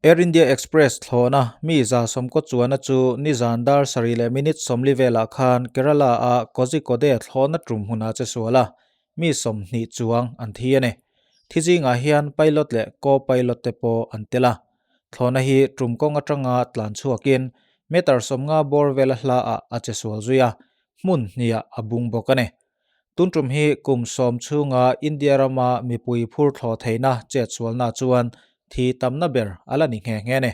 Air India Express thlawhna mi 110 chuanna chu nizan dar sarih leh minute 40 velah khan Kerala-a Kozhikode thlawhna tum hmunah che sual a, mi 20 chuang an thi a ni. Thi zingah hian pilot leh co-pilot te pawh an tel a. Thlawhna hi tum kawng atanga tlan chhuakin meter 50 bawr vela hlaah a che sual zui a, hmun hniah a bung bawk a ni. Tun tum hi kum 10 chhunga India rama mipui phur thlawh theihna chetsualna chuan thi tamna ber a la ni nghe nghe a ni.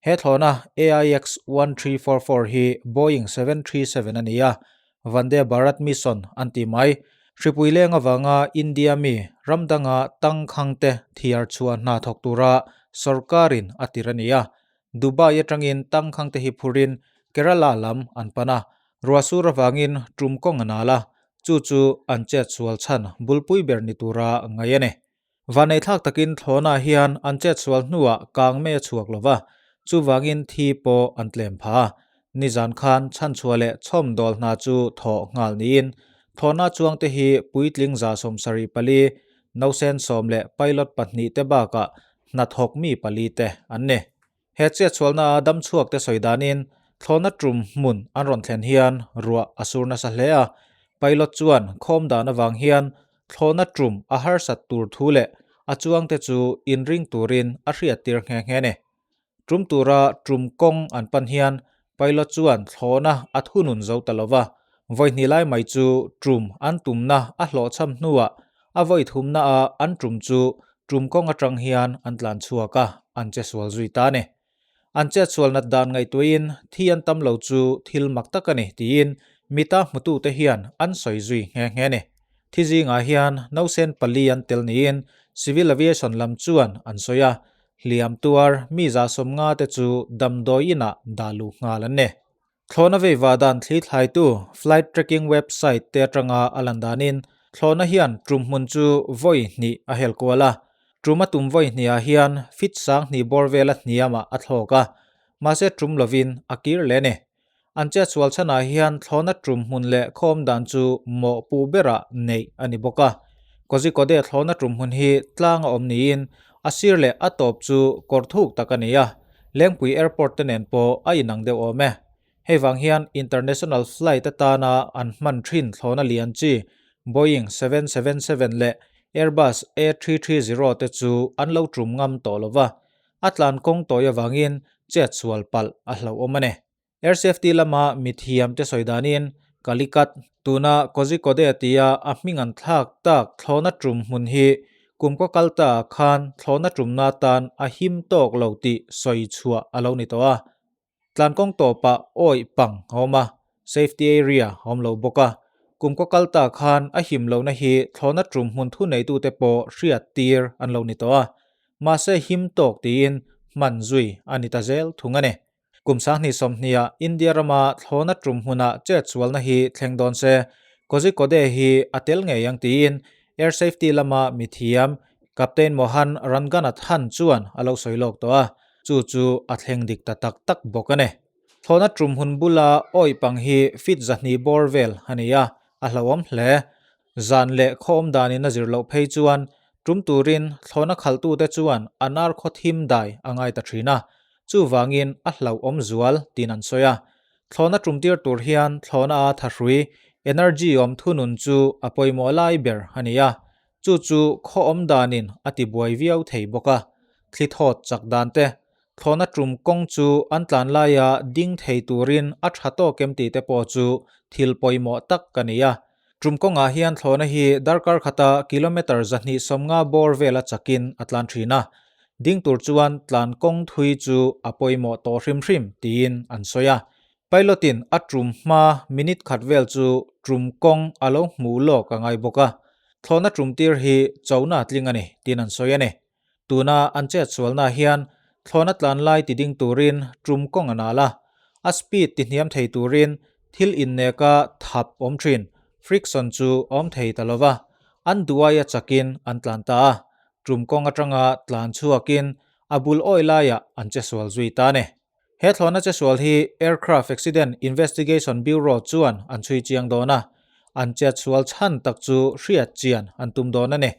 He thlawhna AIX 1344 hi Boeing 737 a ni a, Vande Bharat Mission an ti mai. Hripui leng avanga India mi ram danga tangkhangte thiar chhuah hna thawk tura sorkarin a tir a ni a, Dubai atangin tangkhangte hi phurin Kerala lam an pan a, ruahsur avangin tum kawng a nal a, chu chu an chetsual chhan bulpui ber ni tura ngaih a ni. Vanneithlak takin thlawhna hian an chetsual hnuah kang mei a chhuak lo va, chuvangin thi pawh an tlem pha a. Nizan khan chhanchhuah leh chhawmdawl hna chu thawh nghal niin thlawhna chuangte hi puitling 74, nausen 10 leh pilot pahnih te bakah hnathawk mi pali te an ni. He chetsualna a damchhuak te sawi danin thlawhna tum hmun an rawn thlen hian ruah a sur nasa hle a, pilot chuan khawm dan avang hian thlawhna tum a harsat tur thu leh a chuangte chu inring turin a hriattir nghe nghe a ni. Tum tura tum kawng an pan hian pilot chuan thlawhna a thunun zo ta lova, vawi hnih lai mai chu tum an tumna a hlawhchham hnuah a vawi thumna a an tum chu tum kawng atang hian an tlan chhuak a, an che sual zui ta a ni. An chetsual nat dan ngaihtuahin thi an tam lo chu thil mak tak a ni tiin mita hmutute hian an sawi zui nghe nghe a ni. Thi zingah hian nausen pali an tel niin Civil Aviation lam chuan an sawi a, hliam tuar mi 150 te chu damdawi inah dah luh nghal an ni. Thlawhna veiva dan thli thlaitu flight tracking website te atanga a lan danin thlawhna hian tum hmun chu vawi hnih a hel kual a. Tum a tum vawi hnihah hian fit 2000 bawr vela hniamah a thlawk a, mahse tum lovin a kir leh a ni. An chetsual chhanah hian thlawhna tum hmun leh khawm dan chu mawhpuh berah neih a ni bawk a. Kozhikode thlawhna tum hmun hi tlang a awm niin a sir leh a tawp chu kawr thuk tak a ni a, Lengpui Airport te nen pawh a inang deuh awm e. Hei vang hian international flight atana an hman thin thlawhna lian chi Boeing 777 leh Airbus A330 te chu an lo tum ngam tawh lo va, a tlan kawng tawi avangin chetsual palh a hlauhawm a ni. Air safety lama mithiam te sawi danin Calicut, tuna Kozhikode tia a hming an thlak tak thlawhna tum hmun hi kum kaw kal ta ah khan thlawhna tumna atan a him tawk lo tih sawi chhuah a lo ni tawh a. Tlankawng tawpah awih pang a awm a, safety area a awm lo bawk a. Kum kaw kal ta khan a him lohna hi thlawhna tum hmun thuneitute pawh hriat tir an lo ni tawh a. Mahse him tawk tiin hman zui a ni ta zel thung a ni. Kum 2020ah India rama thlawhna tum hmunah chetsualna hi thleng dawn se, Kozhikode hi a tel ngei ang tiin Air Safety lama mithiam Captain Mohan Ranganathan chuan a lo sawi lawk tawh a, chu chu a thleng dik ta tak tak bawk a ni. Thlawhna tum hun bula awih pang hi feet 200 bawr vel a ni a, a hlauhawm hle. Zan leh khawm danin a zir loh phei chuan tum turin thlawhna khalhtute chuan an ar khaw thim dai a ngai ta thin a, chuvangin a hlauhawm zual tiin an sawi a. Thlawhna tum tir tur hian thlawhna a thahrui, energy, awm thunun chu a pawimawh lai ber a ni a, chu chu khaw awm danin a tibuai viau thei bawk a. Thli thawt chak dan te, thlawhna tum kawng chu an tlan laia ding thei turin a tha tawk em tih te pawh chu thil pawimawh tak a ni a. Tum kawngah hian thlawhna hi darkar khata kilometre 150 bawr vela chakin a tlan thin a, ding tur chuan tlan kawng thui chu a pawimawh tawh hrim hrim tiin an sawi a. Pilot-in a tum hma minute khat vel chu tum kawng a lo hmuh lawk a ngai bawk a, thlawhna tum tir hi chona tling a ni tiin an sawi a ni. Tuna an chetsualna hian thlawhna tlan lai ti ding turin tum kawng a nal a, a speed ti hniam thei turin thil inneka thap awm thin, friction chu awm thei ta lova, an duaia chakin an tlan ta a, tum kawng atanga tlan chhuakin a bul awi laiah an chesual zui ta a ni. He thlawhna chesual hi Aircraft Accident Investigation Bureau chuan an chhui chiang dawn a, an chetsual chhan tak chu hriat chian an tum dawn a ni.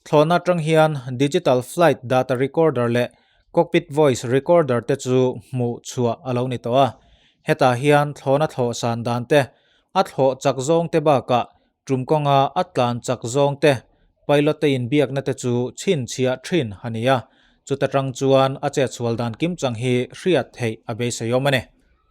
Thlawhna atang hian digital flight data recorder leh Cockpit voice recorder te chu hmuh chhuah a lo ni tawh a. Hetah hian thlawhna thlawh san dan te, a thlawh chak zawng te bakah tum kawnga a tlan chak zawng te, pilot te inbiakna te chu chhinchhiah thin a ni a. Chuta tang chuan a chetsual dan kimchang hi hriat theih a beiseiawm a ni.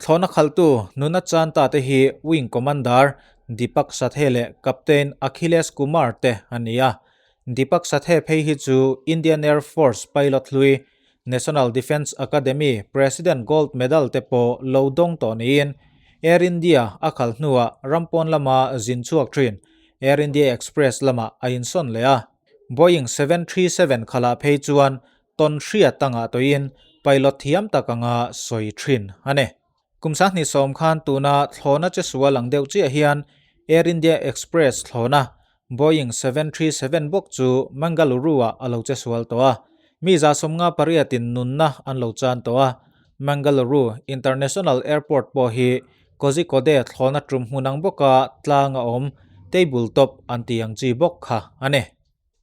Thlawhna khalhtu nuna chan ta te hi Wing Commander Deepak Sathe leh Captain Akhilesh Kumar te an ni a. Deepak Sathe phei hi chu Indian Air Force pilot hlui, National Defence Academy President Gold Medal te pawh lo dawng tawh niin Air India a khalh hnuah rampawn lama zin chhuak thin Air India Express lamah a insawn leh a. Boeing 737 khalah phei chuan tawn hriat anga tawhin pilot thiam tak anga sawi thin a ni. Kum sanghnih sawm khan tuna thlawhna che sual ang deuh chiah hian Air India Express thlawhna Boeing 737 bawk chu Mangaluru-ah a lo che sual tawh a. Mi 58 in nunna an lo chan tawh a. Mangaluru International Airport pawh hi Kozhikode thlawhna tum hmun ang bawka tlang a awm table top an tih ang chi bawk kha a ni.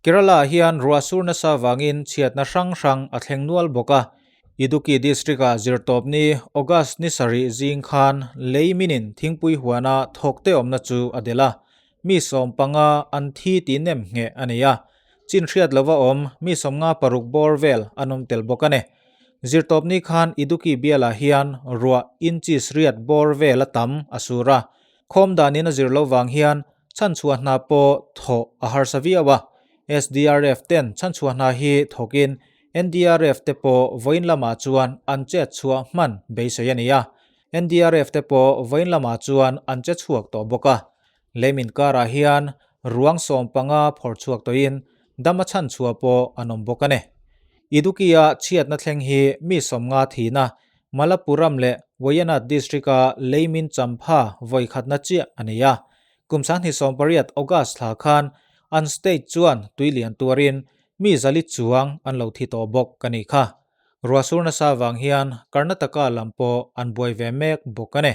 Kerala-ah hian ruah sur nasa vangin chhiatna hrang hrang a thleng nual bawk a. Idukki District-ah zirtawpni August ni sarih zing khan lei minin thingpui huana thawkte awmna chu a delh a. Mi 15 an thi tih nem ngheh a ni a. Chin hriat lova awm mi 56 bawr vel an awm tel bawk a ni. Zirtawpni khan Idukki bialah hian ruah inches riat bawr vel a tam a sur a. Khawm danin a zir lo vang hian chhanchhuah hna pawh thawh a harsa viau a. SDRF ten chhanchhuah hna hi thawkin NDRF te pawh vawiin lamah chuan an chet chhuah hman beisei a ni a. NDRF te pawh vawiin lamah chuan an che chhuak tawh bawk a. Leimin karah hian ruang 15 phawrh chhuak tawhin dam a chhanchhuah pawh an awm bawk a ni. Idukki-a chhiatna thleng hi mi 50 thihna Malappuram leh Wayanad district-a leimin champha vawi khatna chiah a ni a. Kum 2018 August thla khan an state chuan tui lian tuarin mi zali chuang an lo thi tawh bawk a nih kha. Ruahsur nasa vang hian Karnataka lam pawh an buai ve mek bawk a ni.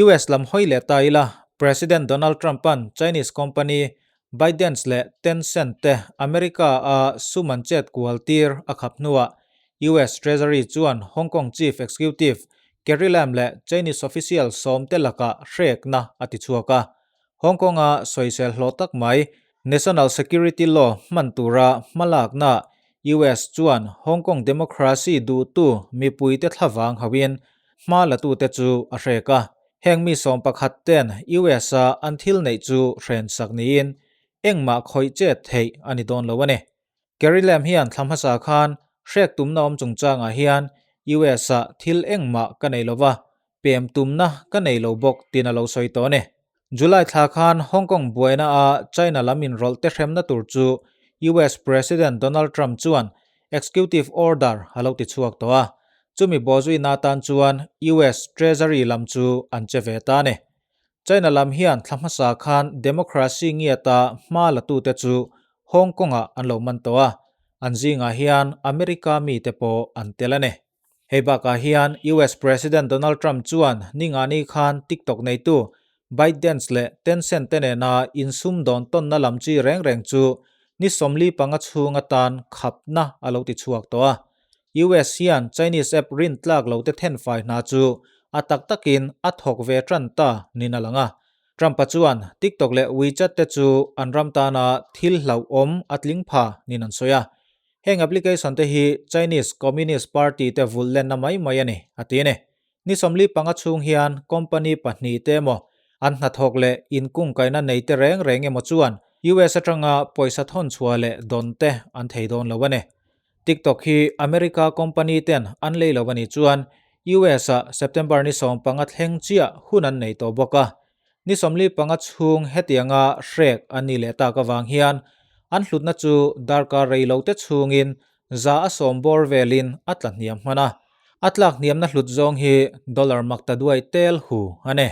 US lam hawi leh ta ila, President Donald Trump-a'n Chinese company ByteDance leh Tencent te America-a sum an chet kual tir a khap hnuah US Treasury chuan Hong Kong Chief Executive Carrie Lam leh Chinese official sawmte lakah hrekna a ti chhuak a. Hong Kong-a sawisel hlawh tak mai National Security Law hman tura hmalakna US chuan Hong Kong democracy duhtu mipuite thlavang hauhin hma latute chu a hrek a. Heng mi 11 ten US-a an thil neih chu hrensak niin engmah khawih chet theih a ni dawn lo a ni. Carrie Lam hian thla hmasa khan hrek tumna awm chungchangah hian US-ah thil engmah ka nei lo va, pem tumna ka nei lo bawk tiin a lo sawi tawh a ni. July thla khan Hong Kong buaina a China lam inrawlh te hremna tur chu US President Donald Trump chuan executive order a lo ti chhuak tawh a, chumi bawhzuina atan chuan US Treasury lam chu an che ve ta a ni. China lam hian thla hmasa khan democracy ngiata hma latute chu Hong Kong-ah an lo man tawh a, an zingah hian America mite pawh an tel a ni. Hei bakah hian US President Donald Trump chuan ningani khan TikTok neitu ByteDance leh Tencent te nena insumdawn tawnna lam chi reng reng chu ni 45 chhung atan khapna a lo ti chhuak tawh a. US hian Chinese app rin tlak lo te thenfai hna chu a tak takin a thawk ve tan ta niin a lang a. Trump-a chuan TikTok leh WeChat te chu an ram tana thil hlauhawm a tling pha niin an sawi a. Heng application te hi Chinese Communist Party te vulh lenna mai mai a ni, a ti a ni. Ni 45 chhung hian company pahnih te emaw, an hnathawk leh inkungkaihna nei te reng reng emaw chuan US atanga pawisa thawn chhuah leh dawn te an thei dawn lo a ni. TikTok hi America company ten an lei lo a nih chuan US ah September ni 15 thleng chiah hun an nei tawh bawk a. Ni 45 chhung hetianga hrek an nih leh tak avang hian an hlutna chu darkar rei lo te chhungin 100% bawr velin a tla hniam hman a. A tlak hniamna hlut zawng hi dollar mak ta duai tel hu a ni.